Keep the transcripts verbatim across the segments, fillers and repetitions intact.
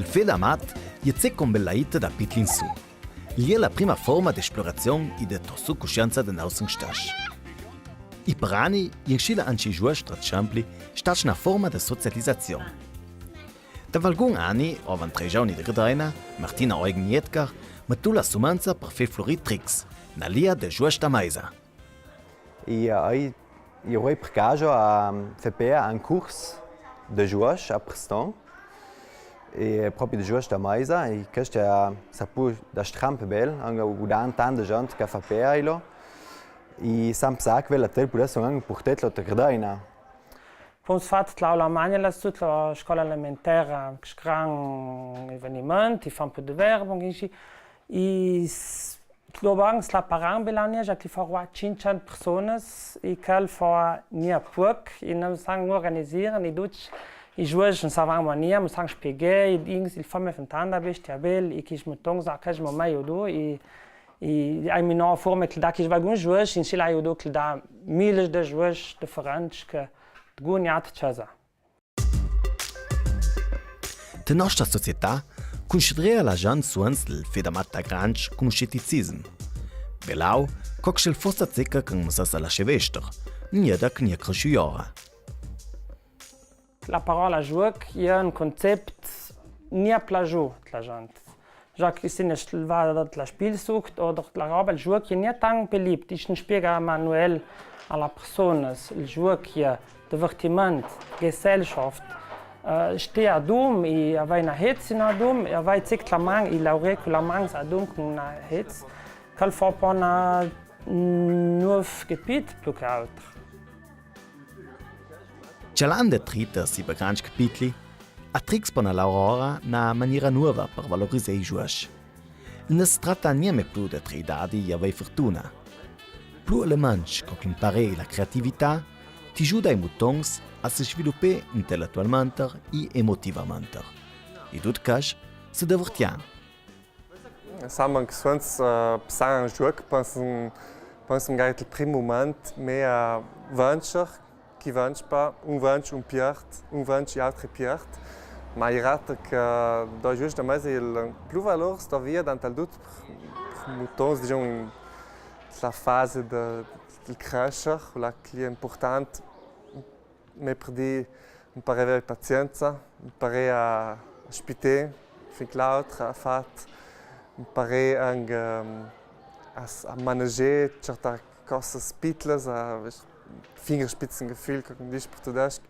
Fedamat, i è cecca un bel aite da pitli in su. L'è la prima forma d'esplorazion i de trascuscenza de nastri stessi. I prani, i è inscì anche i giuochi, par esempi, stati na forma de socializazion. Da valgun ani, o van trè giovani de Grdena, Martina, Eugen i Edgar, mettu la sumanza par fà flurì Trix, na lia de giuochi da maisa. I, eh, i, i roi per caso a, mm, fà pea un curs de giuochi a Preston. E propri de giuochi da maisa, e chest, eh, sa pò da stramp bel, anca u dan tanta gent che fa pea elo. E sam sa che vela tel pudesse anca purtetlo te Grdena. Pons fat tla la magna la sut la scola elementera, gran eveniment, i fan pò de verbo, inscì. I s-, Doban sla paran belania, già che fa rua cinquecento personas, e che fa nia puc, e no san organizira, e ducj, i giuochi no savan mania, no san spiegà, e ins, il fame fantanda bestia bel, e che smuton sa che mo mai odu, e, e ai mino forme che da che valgun giuochi, in sila odu che da miles de giuochi diferents che guniat casa. Te nostra società cunsidera la gent suanz del Fedamat da Granz cun scetticizem. Belau, co che el fosse zecca che no sa la scevester, gneda che gnè cresciuiora. La parola giuoc e un concept gnè plagiù la gent. Già che se ne va da la Spielsucht oder la roba, il giuoc e gnè tant beliebt. I spiega Manuel a la personas, il giuoc e divertiment, Gesellschaft, eh, ste adum, e avei na hetz in adum, e avei zic la man, e laurè cu la man adum cun na hetz, che fa pò na nuov capit plu che alter. Cialande trita si per grands capitli, a Trix pona laurare na maniera nuova per valorizà i giuochi. No se tratta gnè me plu de trì dadi e avei furtuna. Plu elements co che l'imparè e la creatività ti giuda i mutons a se sviluppà intellettualmente e emotivamente. E dut cash se divertian. Saman che suanz, eh, psan giuoc, pansan, pansan magari il prim mument, me a vencer, chi venc pa, un venc, un piert, un venc e altri piert. Ma i rata che do giuochi da maisa il plu valor sta via dant al dut per, per mutons, diciamo, in la fase de, del crescer, là che l'è important, me per dì, imparè a aver pazienza, imparè a, a spità fin che l'auter a fat, imparè anca, ehm, a, a manager certe cosas pitlas, a Fingerspitzengefühl, come si dice in purtudesch.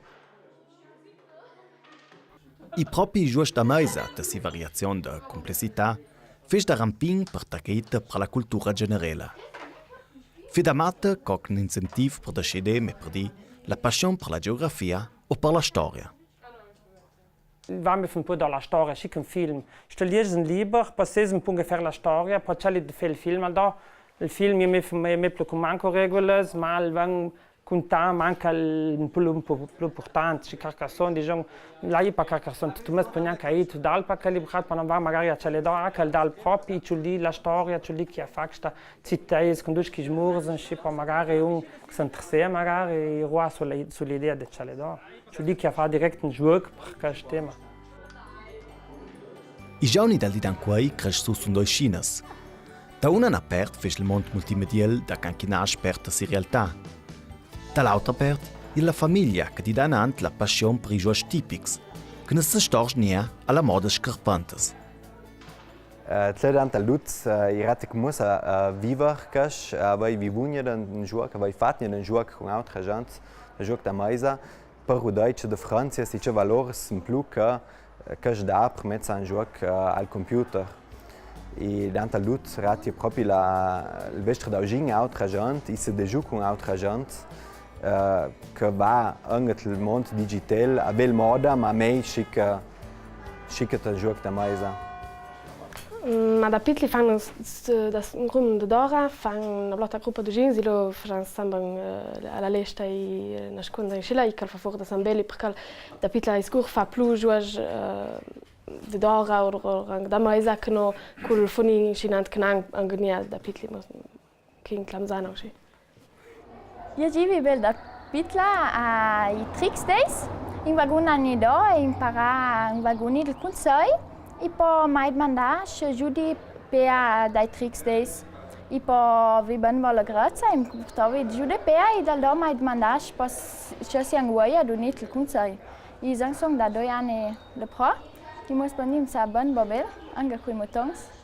E propri i giuochi da maisa, te si variazion de cumplessità, fece da rampin per tacaita per la cultura generela. Fedamat co un incentiv per decidar, me per dì, la passion per la geografia o per la storia. Va me fà un pò da la storia, schi che un film. Sto lier un liber, passà un pò ungefähr la storia, po cial de fà il film, alora il film e me, me, me plu cun manco regulas, ma el ven cuntà manca il plu, plu, plu important, schi Carcassonne, diciamo, là e pa Carcassonne, tu mes pò gnanca ir, tu dal pa che librat, pa no va magari a cial d'ora, che dal propri, ciò lì, la storia, ciò lì che a fa sta zità, cun ducj chi smurzan, schi pa magari un, che s'interessa magari, e rua su la, su l'idea de cial d'ora. Ciò lì che a fa direct un giuoc per chest tema. I giovani dal dì d'ancuei crescen su doi scinas. Da una na part fece il mont multimediel da can chi nasce per te si realtà. Da l'autra part, e la famiglia che ti dà inant la passion per i giuochi tipics, che no se storge gnè a la moda scarpantas. Eh, tle dant al dut, eh, i rata che mussa, eh, viver casch, eh, avei vivù gnè d'un giuoc, avei fat gnè d'un giuoc cun autra gent, d'un giuoc da maisa, per rudai ce differenzias e ce valors in plu che, eh, casch dà per mezza un giuoc, eh, al computer. E dant al dut rata propri la, il vestri d'augir autra gent, e se degiù cun autra gent, eh, che va anca il mont digital, a bel moda, ma mei schi che, schi che te giuoc da maisa. Mm, ma da pitli fan s-, s-, da s-, un grum de dora, fan na blota grupa de gins, e lo fan samba, eh, a la lesta e, eh, nasconda in sila, e cal fa for da sambeli, perché da pitla e sgur fa plu giuoc, eh, de dora, o, o, o da maisa che no, cul funi scinant che n'an, anca gnè da pitli, ma King Clamzana, sì. Io givi bel da pitla ai Trix Days, in vagun ani do, e imparà in vagun il cunsei, I po mai dmandà se judi pea dai trics deis. I po vi ben vola grezza, i purtovi judi pea i dal do mai dmandà se pos se si anguaia du nit il cunzei. I zan son da doi ani le pro, i mos bendin sa ben bobel, anga cui mutons.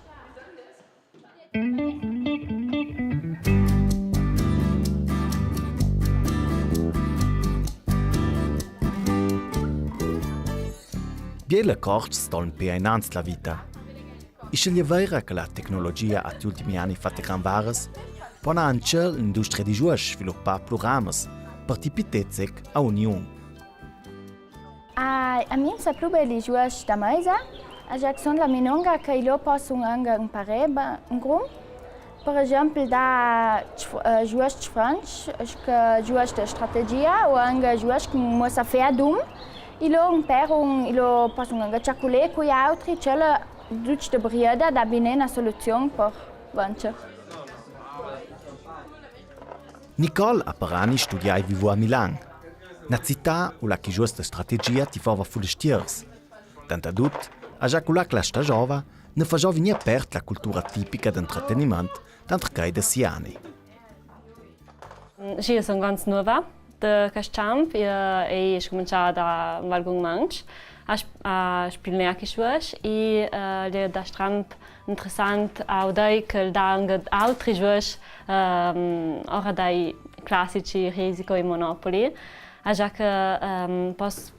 Biele corts ston pe ainanz la vita. Isce l'è vera che la tecnologia at i ultimi ani fatte gran vares, po na anche l'industria di jueus sviluppa plu rames, per ti pitezec a uniun. A, a mi sa plu beli jueus da maisa, a già che son la minonga che i lo posson anca imparà un grum. Per esempel da jueus franc, che jueus de strategia o anca jueus che mo sa fea dum, i lo imperon, i lo posson anca ciaculà cui autri, cioè la duce de brieda da binè na soluzion per vence. Nicole a par ani studia e vivu a Milan, na cità ula che i jueus de strategia ti fova fulestiers. Tantadut, a già cula che la sta giova, ne fa giovini apert la cultura tipica d'entreteniment, tanter cai de si ani. Sì, io son ganz nuova de chest camp, io, e io scumincià da valgun manc a, a spilnea chi jueus, e, eh, l'è da stramp interessant a udei che dà anca autri jueus, ehm, ora dai classici Risico e Monopoli, a già che, ehm, pos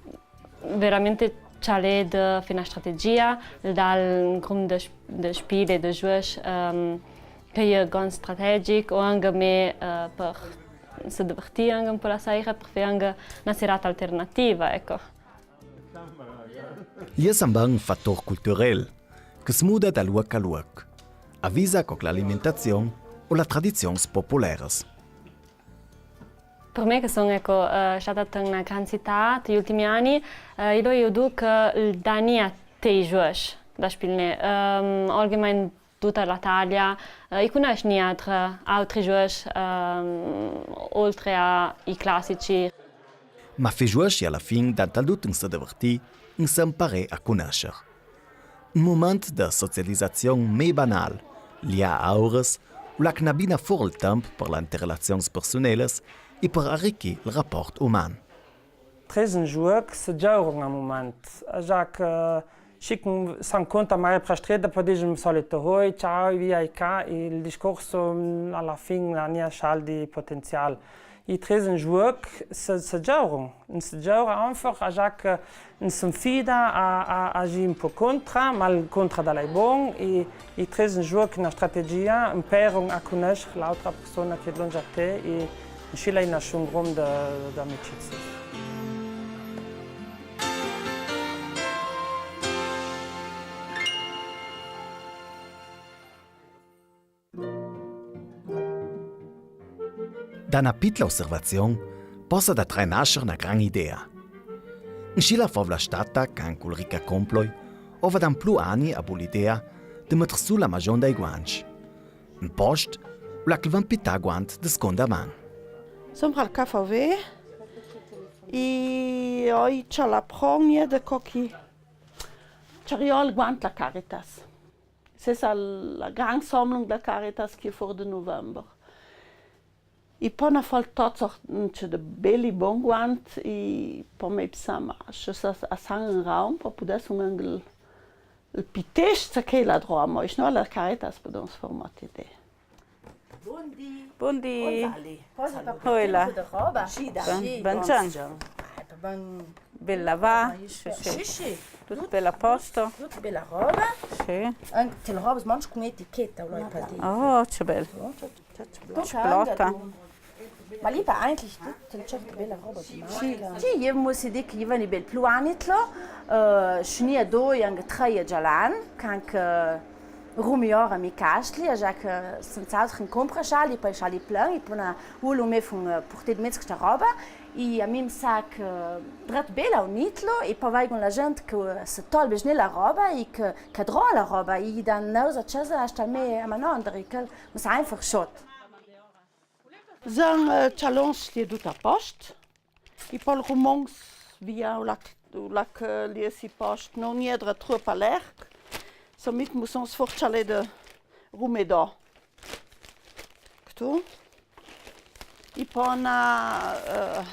veramente cialed fin a strategia, dal grum de, de spile, de jueus, ehm, che e je ganz strategic, o anca me, eh, per se divertì anca un po' la saira, per fà anca na serata alternativa, ecco. L'è anca un fattor culturel, che se muda da luoc a luoc, a visa co l'alimentazion o la tradizions populares. Per me che son, ecco, eh, stada in na gran cità, te i ultimi ani, eh, i lo judu che dà nia te i jueus da spilnè, ehm, olgemein in duta la Italia, eh, i cunoss nia tra autri jueus, ehm, oltre a i classici. Ma fà jueus e a la fin, tantadut in se divertì, in se imparà a cunosser. Un moment de socializazion mei banal, lià a auras, ula che na bina for il temp per la interrelazions persunelas e per arricchì il raport uman. Tresen juec se giauron a un moment, a già che, eh, schi che s'incontra mai per streda, po digen solito hoi, ciao, via, e ca, e il discorso, mm, a la fin, la nia schal di potenzial. I tresen juec se, se giauron, se giaura einfach, a già che in se infida a, a, a agì un po' contra, ma il contra da l'è bon, e i tresen juec in strategia imperon a cunosser l'autra persona che è lunge a te, e inscì là nasce un grum de, d'amicizia. Da na pitla osservazion possa da trai nasser na gran idea. Inscì la fovla stata, can Ulrika Komploi, ova da un plu ani a bu l'idea de metter su la magion dai guantschi. Un post, ula che i van pità guant de seconda man. Son pral cafè e oi ciò la progne de cochi. Ciò riol guant la Caritas. Sesa la gran somlung da Caritas che for de november. I po na fal tot sort, mm, ce de beli bon guant, i po me psama, ce sa a san in raum, po pudessun angl il pitest ce che la droma, i sno la Caritas po dons formati de. Buondì. Buondì. Ola. Ola. Buondì. Buondì. Bella va? Sì, sì. Tut bel a posto? Tut bella roba. Sì. Anca la roba, manco con etichetta, o l'hai patito. Oh, ce bel. Tocca anca tu. Ma lì par eigentlich tut, tut bella roba di marca. Sì, sì, io mo si dic, io veni bel plu anitlo, eh, sni a doi, anca tre già l'an, che anca Rumiora mi casli, a già che senza altro in compra sciali, poi sciali plan, e poi na ulu me fun, eh, purtì mezzo sta roba, e a mi mi sa che dret bela unitlo, e poi vai con la gente che se tolbe sni la roba, e che, che droa la roba, e da noi a casa sta me a manondri, che mi sa einfach shot. Zan, eh, chalons li è dut a post. I pol rumons via u lac, u lac, eh, li è si post, non iedre truop a l'erc. Somit mussons for tschalè de rumedò. Cto. I po na, eh,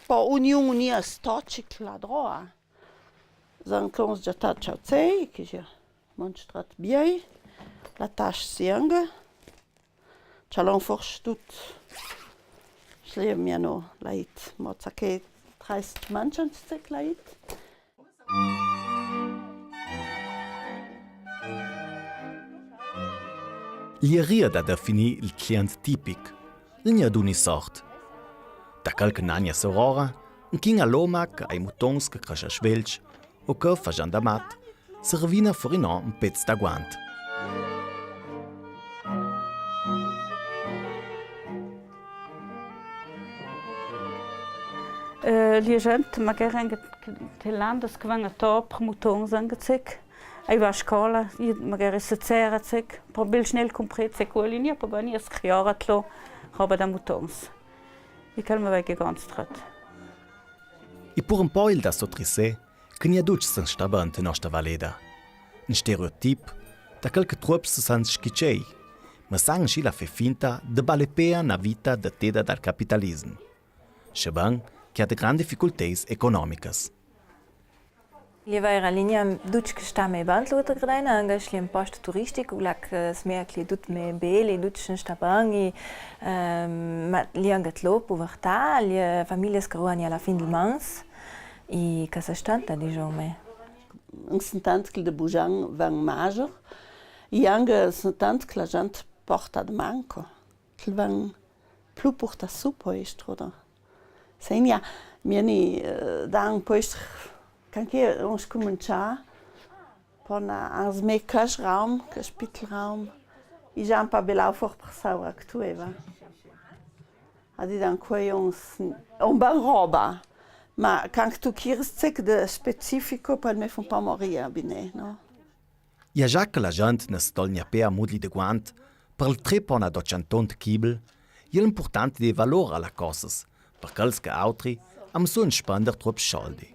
po union unia sto cicla droa. Zan clons già tacciau cei, che sia monstrat biei, la tascia sianghe. Tschalon for stut. Schlie mia no, lait. Mo za che treist manchant cec lait. L'ieria da definì il client tipic, l'è gnà d'uni sort. Da chel che n'ha gnà saurora, inchin a l'oma che ai mutons che crescia svelts, o che, fagiand a mat, se rovina for inò un pezz da guant. Eh, l'è gent, magari anca te landes che van a to per mutons anca cec, ai va a scola, i magari se cera cec, po bel snel cumprè cec, quel i gnà po bani a scriora tlo, roba da mutons. I calma vai che gonstrat. I pur un po il da sotrissè, che gnà ducj san sta ben te nosta valeda. Un stereotip da chel che trops se san schicei, ma san sci la fe finta de balepea na vita de teda dal capitalism. Sche ben che ha de grand difficulteis economicas. L'è vaira, l'è gnà ducj che sta me ben l'otra grena, anca l'è un post turistic, u là che smea che l'è dut me bel, ducj san sta ben, i, ehm, ma l'è anca tlo puvertà, l'è famiglias che ruani a la fin del mans. I che se stanta, disome. An sentant che de bujan van mager, i anca sentant che la gent porta de manco, che van plu purta su poestro, da. Segna, mieni, eh, dan poestro, can che on scumenza, pon ans me cash raum, cash pitel raum, i jan pa belau for per saura che tu eva. A di dan quei on s-, on ban roba. Ma can che tu chiris cec de specifico, pal me fun pa moria bine, no? Ia già che la gent ne stolgna pea mudli de guant, per il trepona do centont chibel, ia l'impurtant de valor a la cosas, per chels che autri am sun spender trop soldi.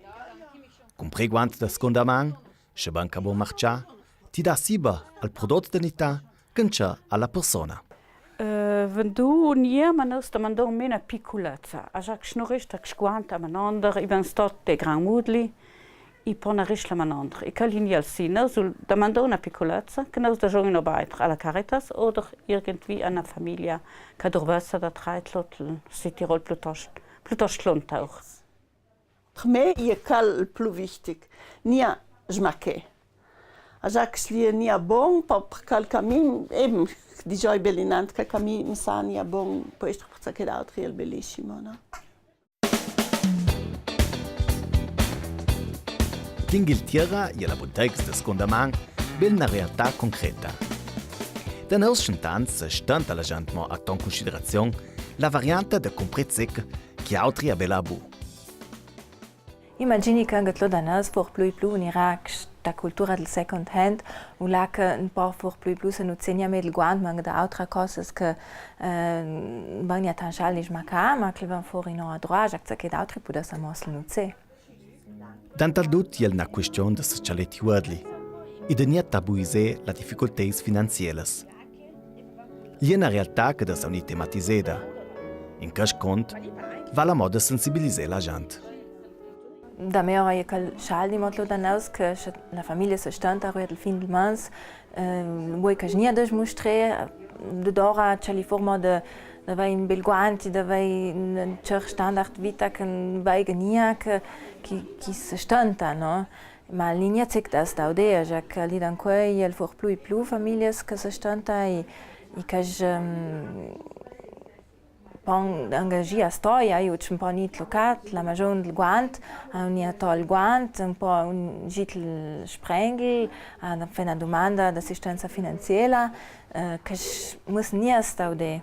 Cumprè guant da sconda man, sche banca bon marcià, ti dà siba al prodot de nità, cancha a la persona. Eh, vendu gnà, ma nos damandon mena piculezza. A già che sno resta che sguanta manonder, i ben stot de gran mudli, i pona risla manonder. I calin i al si, nos damandon na piculezza, che nos dajon in obaitr a la Caritas, oder irgendwie a na famiglia che durvessa da trai tlot, si Tirol plutost, plutost lontauch. Per me, i è cal plu wichtig, gnà smacchè. A già che slie gnà bon, pa per cal camin, eben, digioi belinant, cal camin mi sa gnà bon, po estre per sa che d'autri è bellissimo, no? L'Inghilterra, ia la buttex de sconda man, bel na realtà concreta. Da nos cent'ans stanta la gent mo a ton considerazion la varianta de cumprè cec che autri a bela bu. Imagini che anca tlo da nas for plu e plu un'irac sta cultura del second hand, u là che un po for plu e plu se nu cegna me del guant, ma anca da autra cosas che, eh, bagna tan schal di smacà, ma che van for in o a droa, già che d'autri pudessa mos le nu ce. Dantal dut iel na question de socialeti uodli, i de gnà tabuisè la difficulteis finanzielas. L'è na realtà che da sa unì tematiseda. In chest cont, val amò de sensibilisè la gent. Da me ora è cal schal di motlo da nos che la famiglia se stanta ruia del fin del mans, eh, vuoi che gnà de smustrè, de dora c'è li forma de, de vai in bel guanti, de vai in cer standard vita che vai gnà che, che, che se stanta, no? Ma l'è gnà cec da staude, già che lì dan quei è for plu e plu famiglias che se stanta e, e che, ehm, pon anca gi a stoia, iu c'è un po nit locat, la magion del guant, a un ia tol guant, un po un git il sprengel, a na fe na domanda d'assistenza finanziela, eh, che mus gnà staude.